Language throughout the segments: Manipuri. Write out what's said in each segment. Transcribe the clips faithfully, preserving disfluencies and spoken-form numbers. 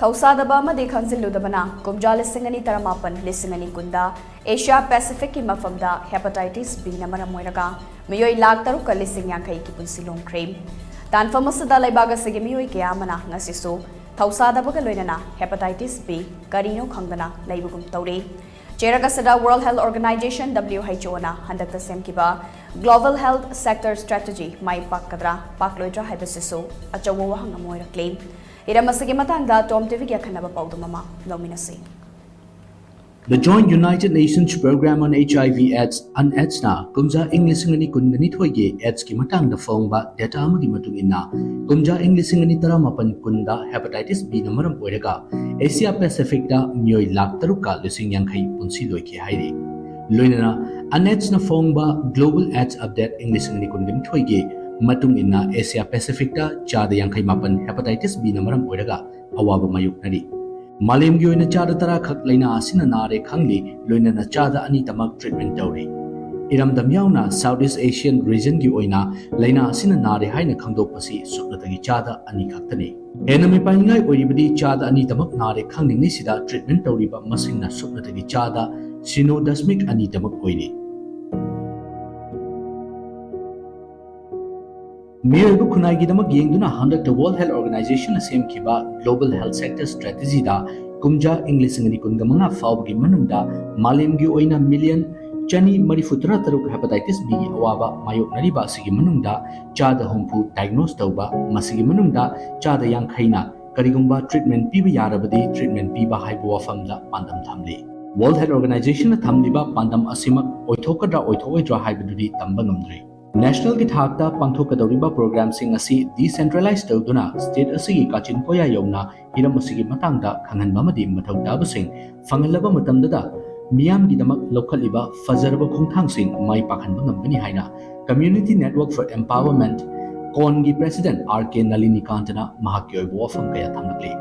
ꯊꯧꯁꯥꯗꯕ ꯑꯃꯗꯤ ꯈꯪꯖꯤꯜꯂꯨꯗꯕꯅ ꯀꯨꯝꯖꯥ ꯂꯤꯁꯤꯡ ꯑꯅꯤ ꯇꯔꯥꯃꯥꯄꯟ ꯂꯤꯁꯤꯡ ꯑꯅꯤ ꯀꯨꯟꯗ ꯑꯦꯁꯤꯌꯥ ꯄꯦꯁꯤꯐꯤꯛꯀꯤ ꯃꯐꯝꯗ ꯍꯦꯄꯥꯇꯥꯏꯇꯤꯁ ꯕꯤꯅ ꯃꯔꯝ ꯑꯣꯏꯔꯒ ꯃꯤꯑꯣꯏ ꯂꯥꯈ ꯇꯔꯨꯛꯀ ꯂꯤꯁꯤꯡ ꯌꯥꯡꯈꯩꯒꯤ ꯄꯨꯟꯁꯤ ꯂꯣꯝꯈ꯭ꯔꯦ꯫ ꯇꯥꯟꯐꯝ ꯑꯁꯤꯗ ꯂꯩꯕꯥꯛ ꯑꯁꯤꯒꯤ ꯃꯤꯑꯣꯏ ꯀꯌꯥ ꯑꯃꯅ ꯉꯁꯤꯁꯨ ꯊꯧꯁꯥꯗꯕꯒ ꯂꯣꯏꯅꯅ ꯍꯦꯄꯥꯇꯥꯏꯇꯤꯁ ꯕꯤ ꯀꯔꯤꯅꯣ ꯈꯪꯗꯅ ꯂꯩꯕꯒꯨꯝ ꯇꯧꯔꯤ꯫ ꯆꯦꯔꯛ ꯑꯁꯤꯗ World Health Organization, W H O, ꯅ ꯍꯟꯗꯛꯇ ꯁꯦꯝꯈꯤꯕ Global Health Sector Strategy ꯃꯥꯏ ꯄꯥꯛꯀꯗ꯭ꯔꯥ ꯄꯥꯛꯂꯣꯏꯗ꯭ꯔꯥ ꯍꯥꯏꯕꯁꯤꯁꯨ ꯑꯆꯧꯕ ꯋꯥꯍꯪ ꯑꯃ ꯑꯣꯏꯔꯛꯂꯤ꯫ ꯍꯤꯔꯝ ꯑꯁꯤꯒꯤ ꯃꯇꯥꯡꯗ ꯇꯣꯝ ꯇꯤꯚꯤꯒꯤ ꯑꯈꯟꯅꯕ ꯄꯥꯎꯗꯝ ꯑꯃ ꯂꯧꯃꯤꯟꯅꯁꯤ꯫ The Joint United Nations Programme on H I V AIDS, UNAIDS, ꯅ ꯀꯨꯝꯖꯥ ꯏꯪ ꯂꯤꯁꯤꯡ ꯑꯅꯤ ꯀꯨꯟꯒ ꯅꯤꯊꯣꯏꯒꯤ AIDS ꯀꯤ ꯃꯇꯥꯡꯗ ꯐꯣꯡꯕ data ꯑꯃꯒꯤ ꯃꯇꯨꯡ ꯏꯟꯅ, ꯀꯨꯝꯖꯥ ꯏꯪ ꯂꯤꯁꯤꯡ ꯑꯅꯤ ꯇꯔꯥꯃꯥꯄꯟ ꯀꯨꯟꯗ hepatitis B ꯅ ꯃꯔꯝ ꯑꯣꯏꯔꯒ Asia Pacific ꯇ ꯃꯤꯑꯣꯏ ꯂꯥꯈ ꯇꯔꯨꯛꯀ ꯂꯤꯁꯤꯡ ꯌꯥꯡꯈꯩ ꯄꯨꯟꯁꯤ ꯂꯣꯏꯈꯤ ꯍꯥꯏꯔꯤ꯫ ꯂꯣꯏꯅꯅ UNAIDS ꯅ ꯐꯣꯡꯕ Global AIDS Update ꯏꯪ ꯂꯤꯁꯤꯡ ꯑꯅꯤ ꯀꯨꯟꯒ ꯅꯤꯊꯣꯏꯒꯤ ꯃꯇꯨꯡ ꯏꯟꯅ, Asia Pacific ꯇ ꯆꯥꯗ ꯌꯥꯡꯈꯩ ꯃꯥꯄꯟ hepatitis B ꯅ ꯃꯔꯝ ꯑꯣꯏꯔꯒ ꯑꯋꯥꯕ ꯃꯥꯌꯣꯛꯅꯔꯤ꯫ ꯃꯥꯂꯦꯝꯒꯤ ꯑꯣꯏꯅ ꯆꯥꯗ ꯇꯔꯥ ꯈꯛ ꯂꯥꯏꯅꯥ ꯑꯁꯤꯅ ꯅꯥꯔꯦ ꯈꯪꯂꯤ, ꯂꯣꯏꯅꯅ ꯆꯥꯗ ꯑꯅꯤꯇꯃꯛ treatment ꯇꯧꯔꯤ꯫ ꯏꯔꯝꯗꯝ ꯌꯥꯎꯅ South East Asian region ꯒꯤ ꯑꯣꯏꯅ ꯂꯥꯏꯅꯥ ꯑꯁꯤꯅ ꯅꯥꯔꯦ ꯍꯥꯏꯅ ꯈꯪꯗꯣꯛꯄꯁꯤ ꯁꯨꯞꯅꯇꯒꯤ ꯆꯥꯗ ꯑꯅꯤ ꯈꯛꯇꯅꯤ꯫ ꯍꯦꯟꯅ ꯃꯤꯄꯥꯏꯅꯤꯡꯉꯥꯏ ꯑꯣꯏꯔꯤꯕꯗꯤ ꯆꯥꯗ ꯑꯅꯤꯇꯃꯛ ꯅꯥꯔꯦ ꯈꯪꯂꯤꯉꯩꯁꯤꯗ treatment ꯇꯧꯔꯤꯕ ꯃꯁꯤꯡꯅ ꯁꯨꯞꯅꯇꯒꯤ ꯆꯥꯗ ꯁꯤꯅꯣ ꯗꯁꯃꯤꯛ ꯑꯅꯤꯇꯃꯛ ꯑꯣꯏꯔꯤ꯫ ꯃꯤꯑꯣꯏꯕ ꯈꯨꯟꯅꯥꯏꯒꯤꯗꯃꯛ ꯌꯦꯡꯗꯨꯅ ꯍꯟꯗꯛꯇ World Health Organization ꯅ ꯁꯦꯝꯈꯤꯕ Global Health Sector Strategy ꯗ ꯀꯨꯝꯖꯥ ꯏꯪ ꯂꯤꯁꯤꯡ ꯑꯅꯤ ꯀꯨꯟꯒ ꯃꯉꯥ ꯐꯥꯎꯕꯒꯤ ꯃꯅꯨꯡꯗ ꯃꯥꯂꯦꯝꯒꯤ ꯑꯣꯏꯅ million ꯆꯅꯤ ꯃꯔꯤꯐꯨ ꯇꯔꯥ ꯇꯔꯨꯛ hepatitis B ꯒꯤ ꯑꯋꯥꯕ ꯃꯥꯌꯣꯛꯅꯔꯤꯕ ꯑꯁꯤꯒꯤ ꯃꯅꯨꯡꯗ ꯆꯥꯗ ꯍꯨꯝꯐꯨ diagnose ꯇꯧꯕ, ꯃꯁꯤꯒꯤ ꯃꯅꯨꯡꯗ ꯆꯥꯗ ꯌꯥꯡꯈꯩꯅ ꯀꯔꯤꯒꯨꯝꯕ treatment ꯄꯤꯕ ꯌꯥꯔꯕꯗꯤ treatment ꯄꯤꯕ ꯍꯥꯏꯕ ꯋꯥꯐꯝꯗ ꯄꯥꯟꯗꯝ ꯊꯝꯂꯤ꯫ World Health Organization ꯅ ꯊꯝꯂꯤꯕ ꯄꯥꯟꯗꯝ ꯑꯁꯤꯃꯛ ꯑꯣꯏꯊꯣꯛꯀꯗ꯭ꯔꯥ ꯑꯣꯏꯊꯣꯛꯑꯣꯏꯗ꯭ꯔꯥ ꯍꯥꯏꯕꯗꯨꯗꯤ ꯇꯝꯕ ꯉꯝꯗ꯭ꯔꯤ꯫ National ꯒꯤ ꯊꯥꯛꯇ ꯄꯥꯡꯊꯣꯛꯀꯗꯧꯔꯤꯕ program ꯁꯤꯡ ꯑꯁꯤ decentralize ꯇꯧꯗꯨꯅ state ꯑꯁꯤꯒꯤ ꯀꯥꯆꯤꯟ ꯀꯣꯌꯥ ꯌꯧꯅ ꯍꯤꯔꯝ ꯑꯁꯤꯒꯤ ꯃꯇꯥꯡꯗ ꯈꯪꯍꯟꯕ ꯑꯃꯗꯤ ꯃꯊꯧ ꯇꯥꯕꯁꯤꯡ ꯐꯪꯍꯜꯂꯕ ꯃꯇꯝꯗꯗ ꯃꯤꯌꯥꯝꯒꯤꯗꯃꯛ ꯂꯧꯈꯠꯂꯤꯕ ꯐꯖꯔꯕ ꯈꯣꯡꯊꯥꯡꯁꯤꯡ ꯃꯥꯏ ꯄꯥꯛꯍꯟꯕ ꯉꯝꯒꯅꯤ ꯍꯥꯏꯅ Community Network for Empowerment, COEN ꯒꯤ president R K ꯅꯂꯤꯅꯤꯀꯥꯟꯇꯅ ꯃꯍꯥꯛꯀꯤ ꯑꯣꯏꯕ ꯋꯥꯐꯝ ꯀꯌꯥ ꯊꯝꯂꯛꯂꯤ꯫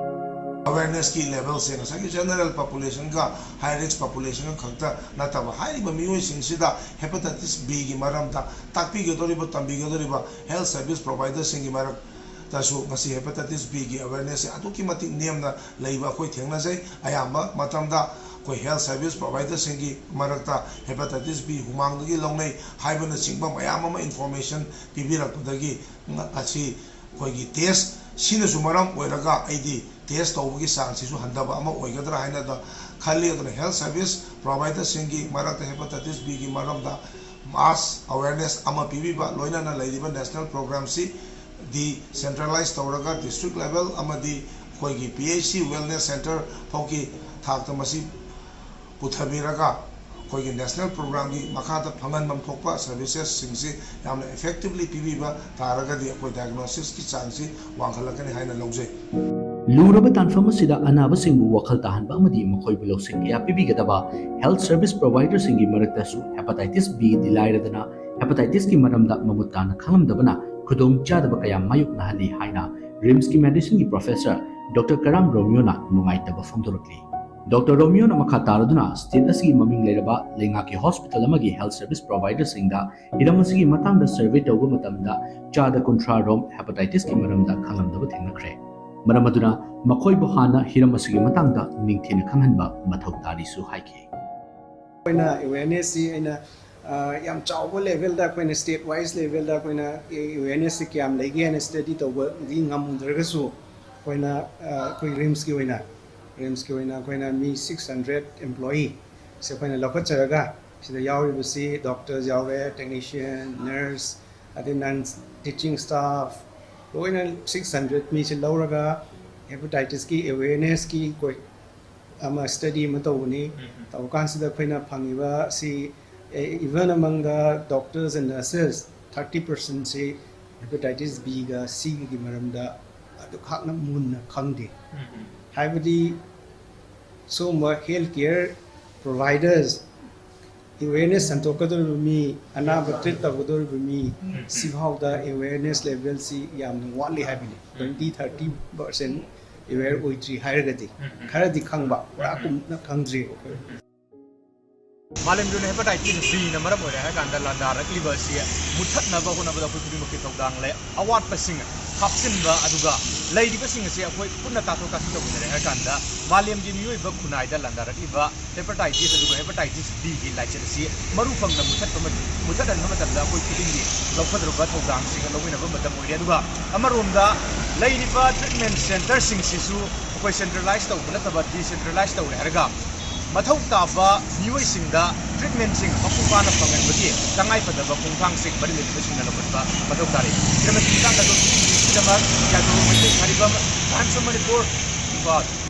Awareness ꯀꯤ level ꯁꯦ ꯉꯁꯥꯏꯒꯤ general population ꯒ high risk population ꯒ ꯈꯛꯇ ꯅꯠꯇꯕ, ꯍꯥꯏꯔꯤꯕ ꯃꯤꯑꯣꯏꯁꯤꯡꯁꯤꯗ hepatitis B ꯒꯤ ꯃꯔꯝꯗ ꯇꯥꯛꯄꯤꯒꯗꯧꯔꯤꯕ, ꯇꯝꯕꯤꯒꯗꯧꯔꯤꯕ health service provider ꯁꯤꯡꯒꯤ ꯃꯔꯛ ꯇꯁꯨ ꯉꯁꯤ hepatitis B ꯒꯤ awareness ꯁꯦ ꯑꯗꯨꯛꯀꯤ ꯃꯇꯤꯛ ꯅꯦꯝꯅ ꯂꯩꯕ ꯑꯩꯈꯣꯏ ꯊꯦꯡꯅꯖꯩ꯫ ꯑꯌꯥꯝꯕ ꯃꯇꯝꯗ ꯑꯩꯈꯣꯏ health service provider ꯁꯤꯡꯒꯤ ꯃꯔꯛꯇ hepatitis B ꯍꯨꯃꯥꯡꯗꯒꯤ ꯂꯧꯅꯩ ꯍꯥꯏꯕꯅꯆꯤꯡꯕ ꯃꯌꯥꯝ ꯑꯃ information ꯄꯤꯕꯤꯔꯛꯄꯗꯒꯤ ꯉ-, ꯉꯁꯤ ꯑꯩꯈꯣꯏꯒꯤ test ꯁꯤꯅꯁꯨ ꯃꯔꯝ ꯑꯣꯏꯔꯒ ꯑꯩꯗꯤ test ꯇꯧꯕꯒꯤ ꯆꯥꯡꯁꯤꯁꯨ ꯍꯟꯊꯕ ꯑꯃ ꯑꯣꯏꯒꯗ꯭ꯔꯥ ꯍꯥꯏꯅ ꯈꯜꯂꯤ꯫ ꯑꯗꯨꯅ health service provider ꯁꯤꯡꯒꯤ ꯃꯔꯛꯇ hepatitis B ꯒꯤ ꯃꯔꯝꯗ mass awareness ꯑꯃ ꯄꯤꯕꯤꯕ, ꯂꯣꯏꯅꯅ ꯂꯩꯔꯤꯕ national program ꯁꯤ decentralize ꯇꯧꯔꯒ district level ꯑꯃꯗꯤ ꯑꯩꯈꯣꯏꯒꯤ P H C wellness center ꯐꯥꯎꯒꯤ ꯊꯥꯛꯇ ꯃꯁꯤ ꯄꯨꯊꯕꯤꯔꯒ ꯑꯩꯈꯣꯏꯒꯤ national program ꯒꯤ ꯃꯈꯥꯗ ꯐꯪꯍꯟꯐꯝ ꯊꯣꯛꯄ services ꯁꯤꯡꯁꯤ ꯌꯥꯝꯅ effectively ꯄꯤꯕꯤꯕ ꯇꯥꯔꯒꯗꯤ ꯑꯩꯈꯣꯏ diagnosis ꯀꯤ ꯆꯥꯡꯁꯤ ꯋꯥꯡꯈꯠꯂꯛꯀꯅꯤ ꯍꯥꯏꯅ ꯂꯧꯖꯩ꯫ ꯂꯨꯔꯕ ꯇꯥꯟꯐꯝ ꯑꯁꯤꯗ ꯑꯅꯥꯕꯁꯤꯡꯕꯨ ꯋꯥꯈꯜ ꯇꯥꯍꯟꯕ ꯑꯃꯗꯤ ꯃꯈꯣꯏꯕꯨ ꯂꯧꯁꯤꯡ ꯀꯌꯥ ꯄꯤꯕꯤꯒꯗꯕ health service provider ꯁꯤꯡꯒꯤ ꯃꯔꯛꯇꯁꯨ hepatitis B ꯗꯤ ꯂꯥꯏꯔꯗꯅ hepatitis ꯀꯤ ꯃꯔꯝꯗ ꯃꯃꯨꯠ ꯇꯥꯅ ꯈꯪꯂꯝꯗꯕꯅ ꯈꯨꯗꯣꯡ ꯆꯥꯗꯕ ꯀꯌꯥ ꯃꯥꯌꯣꯛꯅꯍꯜꯂꯤ ꯍꯥꯏꯅ RIMS ꯀꯤ medicine ꯒꯤ professor Doctor ꯀꯔꯥꯝ ꯔꯣꯃꯤꯌꯣꯅ ꯅꯨꯡꯉꯥꯏꯇꯕ ꯐꯣꯡꯗꯣꯔꯛꯂꯤ꯫ Doctor ꯔꯣꯃꯤꯌꯣꯅ ꯃꯈꯥ ꯇꯥꯔꯗꯨꯅ state ꯑꯁꯤꯒꯤ ꯃꯃꯤꯡ ꯂꯩꯔꯕ ꯂꯩꯉꯥꯛꯀꯤ hospital ꯑꯃꯒꯤ health service provider ꯁꯤꯡꯗ ꯍꯤꯔꯝ ꯑꯁꯤꯒꯤ ꯃꯇꯥꯡꯗ survey ꯇꯧꯕ ꯃꯇꯝꯗ ꯆꯥꯗ ꯀꯨꯟꯊ꯭ꯔꯥ ꯔꯣꯝ hepatitis ꯀꯤ ꯃꯔꯝꯗ ꯈꯪꯂꯝꯗꯕ ꯊꯦꯡꯅꯈ꯭ꯔꯦ꯫ ꯃꯔꯝ ꯑꯗꯨꯅ ꯃꯈꯣꯏꯕꯨ ꯍꯥꯟꯅ ꯍꯤꯔꯝ ꯑꯁꯤꯒꯤ ꯃꯇꯥꯡꯗ ꯅꯤꯡꯊꯤꯅ ꯈꯪꯍꯟꯕ ꯃꯊꯧ ꯇꯥꯔꯤꯁꯨ ꯍꯥꯏꯈꯤ꯫ ꯑꯩꯈꯣꯏꯅ awareness ꯁꯤ ꯑꯩꯅ, ꯑ, ꯌꯥꯝ ꯆꯥꯎꯕ level ꯗ ꯑꯩꯈꯣꯏꯅ state wise level ꯗ ꯑꯩꯈꯣꯏꯅ awareness ꯁꯤ ꯀꯌꯥꯝ ꯂꯩꯒꯦ ꯍꯥꯏꯅ study ꯇꯧꯕꯗꯤ ꯉꯝꯗ꯭ꯔꯒꯁꯨ, ꯑꯩꯈꯣꯏꯅ, ꯑ, ꯑꯩꯈꯣꯏ RIMS ꯀꯤ ꯑꯣꯏꯅ, RIMS ꯀꯤ ꯑꯣꯏꯅ ꯑꯩꯈꯣꯏꯅ ꯃꯤ six hundred employee ꯁꯦ ꯑꯩꯈꯣꯏꯅ ꯂꯧꯈꯠꯆꯔꯒ, ꯁꯤꯗ ꯌꯥꯎꯔꯤꯕꯁꯤ doctors ꯌꯥꯎꯔꯦ, technician, nurse, ꯑꯗꯩ non teaching staff, ꯂꯣꯏꯅ six hundred ꯃꯤꯁꯦ ꯂꯧꯔꯒ hepatitis ꯀꯤ awareness ꯀꯤ ꯑꯩꯈꯣꯏ ꯑꯃ study ꯑꯃ ꯇꯧꯕꯅꯤ꯫ ꯇꯧꯕ ꯀꯥꯟꯁꯤꯗ ꯑꯩꯈꯣꯏꯅ ꯐꯪꯉꯤꯕ ꯁꯤ, even among the doctors and nurses, thirty percent ꯁꯤ hepatitis B ꯒ C ꯒꯤ ꯃꯔꯝꯗ ꯑꯗꯨꯈꯥꯛꯅ ꯃꯨꯟꯅ ꯈꯪꯗꯦ꯫ ꯍꯥꯏꯕꯗꯤ ꯁꯤꯒꯨꯝꯕ health care providers, awareness ꯁꯟꯗꯣꯛꯀꯗꯧꯔꯤꯕ ꯃꯤ, ꯑꯅꯥꯕ treat ꯇꯧꯒꯗꯧꯔꯤꯕ ꯃꯤ, ꯁꯤꯐꯥꯎꯗ awareness level ꯁꯤ ꯌꯥꯝꯅ ꯋꯥꯠꯂꯤ ꯍꯥꯏꯕꯅꯤ꯫ Twenty thirty percent aware ꯑꯣꯏꯗ꯭ꯔꯤ ꯍꯥꯏꯔꯒꯗꯤ, ꯈꯔꯗꯤ ꯈꯪꯕ, ꯄꯨꯔꯥ ꯀꯨꯞꯅ ꯈꯪꯗ꯭ꯔꯤꯕ ꯑꯩꯈꯣꯏ꯫ ꯃꯥꯂꯦꯝꯒꯤ ꯑꯣꯏꯅ ꯍꯦꯄꯥꯇꯥꯏꯇꯤꯁ ꯕꯤꯅ ꯃꯔꯝ ꯑꯣꯏꯔꯦ ꯍꯥꯏ ꯀꯥꯟꯗ ꯂꯥꯟꯗꯥꯔꯛꯂꯤꯕ ꯑꯁꯤ ꯃꯨꯊꯠꯅꯕ ꯍꯣꯠꯅꯕꯗ ꯑꯩꯈꯣꯏ ꯈꯨꯗꯤꯡꯃꯛꯀꯤ ꯊꯧꯗꯥꯡ ꯂꯩ꯫ ꯑꯋꯥꯠꯄꯁꯤꯡ ꯍꯥꯞꯆꯤꯟꯕ, ꯑꯗꯨꯒ ꯂꯩꯔꯤꯕꯁꯤꯡ ꯑꯁꯤ ꯑꯩꯈꯣꯏ ꯄꯨꯟꯅ ꯇꯥꯊꯣꯛ ꯇꯥꯁꯤꯟ ꯇꯧꯃꯤꯟꯅꯔꯦ ꯍꯥꯏ ꯀꯥꯟꯗ ꯃꯥꯂꯦꯝꯒꯤ ꯃꯤꯑꯣꯏꯕ ꯈꯨꯟꯅꯥꯏꯗ ꯂꯥꯟꯗꯥꯔꯛꯂꯤꯕ ꯍꯦꯄꯥꯇꯥꯏꯇꯤꯁ ꯑꯗꯨꯒ ꯍꯦꯄꯥꯇꯥꯏꯇꯤꯁ ꯕꯤꯒꯤ ꯂꯥꯏꯆꯠ ꯑꯁꯤ ꯃꯔꯨ ꯐꯪꯅ ꯃꯨꯊꯠꯄ ꯑꯃ-, ꯃꯨꯊꯠꯍꯟꯕ ꯃꯇꯝꯗ ꯑꯩꯈꯣꯏ ꯈꯨꯗꯤꯡꯒꯤ ꯂꯧꯒꯗꯧꯔꯤꯕ ꯊꯧꯗꯥꯡꯁꯤꯒ ꯂꯧꯃꯤꯟꯅꯕ ꯃꯇꯝ ꯑꯣꯏꯔꯦ꯫ ꯑꯗꯨꯒ ꯑꯃꯔꯣꯝꯗ ꯂꯩꯔꯤꯕ ꯇ꯭ꯔꯤꯠꯃꯦꯟ ꯁꯦꯟꯇꯔꯁꯤꯡꯁꯤꯁꯨ ꯑꯩꯈꯣꯏ ꯁꯦꯟꯇ꯭ꯔꯦꯂꯥꯏꯁ ꯇꯧꯕ ꯅꯠꯇꯕ ꯗꯤꯁꯦꯟꯇ꯭ꯔꯦꯂꯥꯏꯁ ꯇꯧꯔꯦ ꯍꯥꯏꯔꯒ ꯃꯊꯧ ꯇꯥꯕ ꯃꯤꯑꯣꯏꯁꯤꯡꯗ ꯇ꯭ꯔꯤꯠꯃꯦꯟꯁꯤꯡ ꯃꯄꯨꯡ ꯐꯥꯅ ꯐꯪꯍꯟꯕꯒꯤ ꯇꯉꯥꯏꯐꯗꯕ ꯈꯣꯡꯊꯥꯡꯁꯤꯡ ꯃꯔꯤ ꯂꯩꯅꯕꯁꯤꯡꯅ ꯂꯧꯈꯠꯄ ꯃꯊꯧ ꯇꯥꯔꯤ꯫ ꯁ꯭ꯔꯤꯃꯇꯤ ꯏꯆꯥ ꯀꯥꯏꯕꯝ ꯁꯤꯒꯤꯗꯃꯛ ꯌꯥꯏꯐꯕ Meitei ꯈꯥꯔꯤꯕꯝ, Times of Manipur, Imphal.